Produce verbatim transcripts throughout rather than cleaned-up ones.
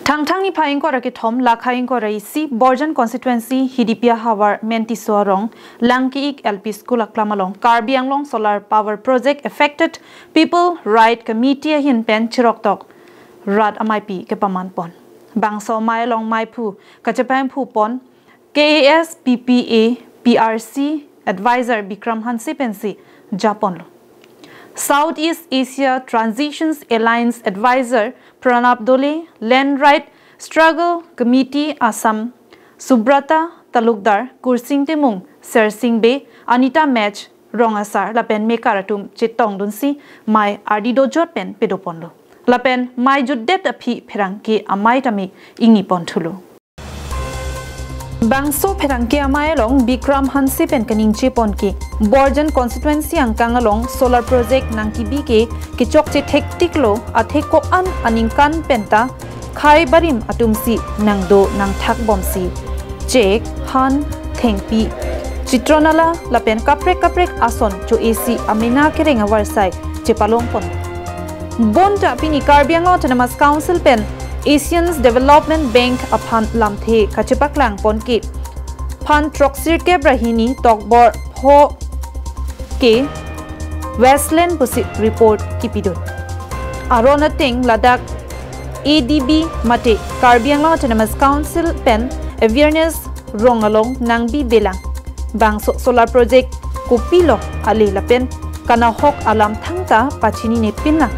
Thangthang niphai ingkoi ra kethom, lakha ingkoi ra isi, Borjan constituency, Hidipi ahavar, Mentiso arong, Langki-ik L P School aklam along Karbi Anglong Solar Power Project Affected People Right Committee ahin pen chiroktok rat ameipi kepaman pon. Bangso amei along meiphu kachepangphu pon K A S P P A P R C Advisor Bikram Hanse pensi japonlo. Southeast Asia Transitions Alliance Advisor Pranab Dole, Land Right Struggle Committee Assam Subrata Talukdar, Kursing Timung, Sersing Bey, Anita Mech, Rong Asar lapen mekar atum chetongdunsi mei ardi dojot pen pedoponlo. Lapen mei jutdet aphi pherangke amei tame ingni ponthulo. Bangso pherangke amei along Bikram Hanse pen kaningje pon ke, Borjan constituency angkang along solar project nangkebi ke kechokche thektiklo, athe ko-an aningkan penta khei barim atumsi nangdo nangthak bomsi chek, han, thengpi, chitronala lapen kaprek kaprek ason cho-esi amena kereng avarsai chepalong pon. Bonta pini Karbi Anglong Autonomous Council pen Asian Development Bank aphan lamthe kachepaklang pon ke phan throksirkep ra hini tokbor pho ke Westland pusi report kipidun. Aron ateng ladak A D B mate Karbi Anglong Autonomous Council pen awareness rong along nangbibelang. Bangso solar project kopilo, ale lapen kanahok alam thangta pachinine pinlang.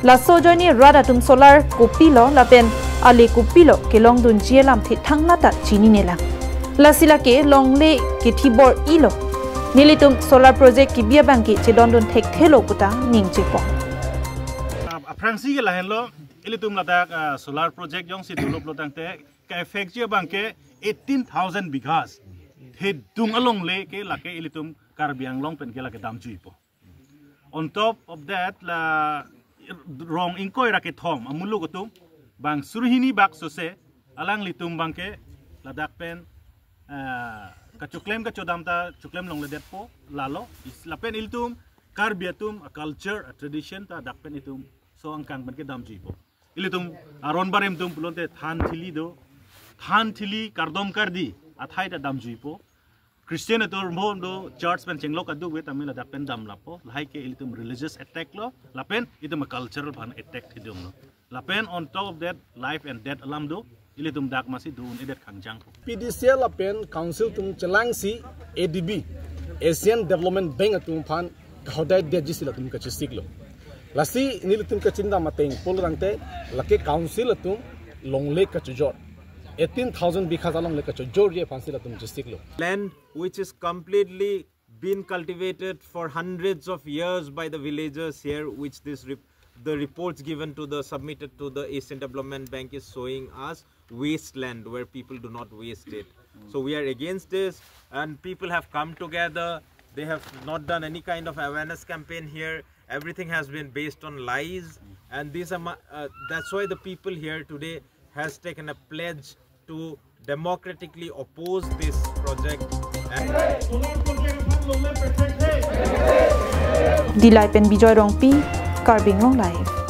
Laso ajoine rat atum solar kopilo lapen ale kopilo kelongdunji alamthe thangnat ta chininelang. Lasi lake longle kethi bor-ilo. Nelitum solar project kebi abang ke chedondun thekthelo puta ningje pon. Ap-, aphrangsi ke lahenlo, ilitum ladak, ah, solar project jongsi develop lo tangte, ka-affect ji abang ke eighteen thousand bighas. Thedung alongle ke lake ilitum Karbi Anglong pen ke lake damjuipo. On top of that, la rong ingkoi ra kethom amuluk atum bang suri hini bak sose alanglitum abang ke ladak pen, ah, kachoklem kachodam ta choklem longledetpo lalo. Is lapen ilitum Karbi atum a culture, a tradition ta dak pen itum so angkang pen ke damjuipo. Ilitum aron barim atum pulote than thili do, than thili kardom kardi athai ta damjuipo. Christian atum mo do, church pen chenglok aduk ve tame ladak pen damlapo. Lahai ke ilitum religious attack lo, lapen itum cultural aphan attack thedung lo. Lapen on top of that, life and death alam do, ilitum dak masi do un-edet khangjang. P D C L lapen council atum chelangsi A D B, Asian Development Bank atum aphan kahodai detjisi latum kachesiklo. Lasi nelitum kachindam ateng pulo tangte, lake council atum longle kachojor, eighteen thousand bighas alongle kachojorji aphansi latum chesiklo. Land which is completely been cultivated for hundreds of years by the villagers here, which this rep-, the reports given to the, submitted to the Asian Development Bank is showing us wasteland where people do not waste it. So we are against this, and people have come together. They have not done any kind of awareness campaign here. Everything has been based on lies, and these are, uh, that's why the people here today has taken a pledge to democratically oppose this project. And Dillai pen Bijoy Rongpi, Karbi Anglong Live.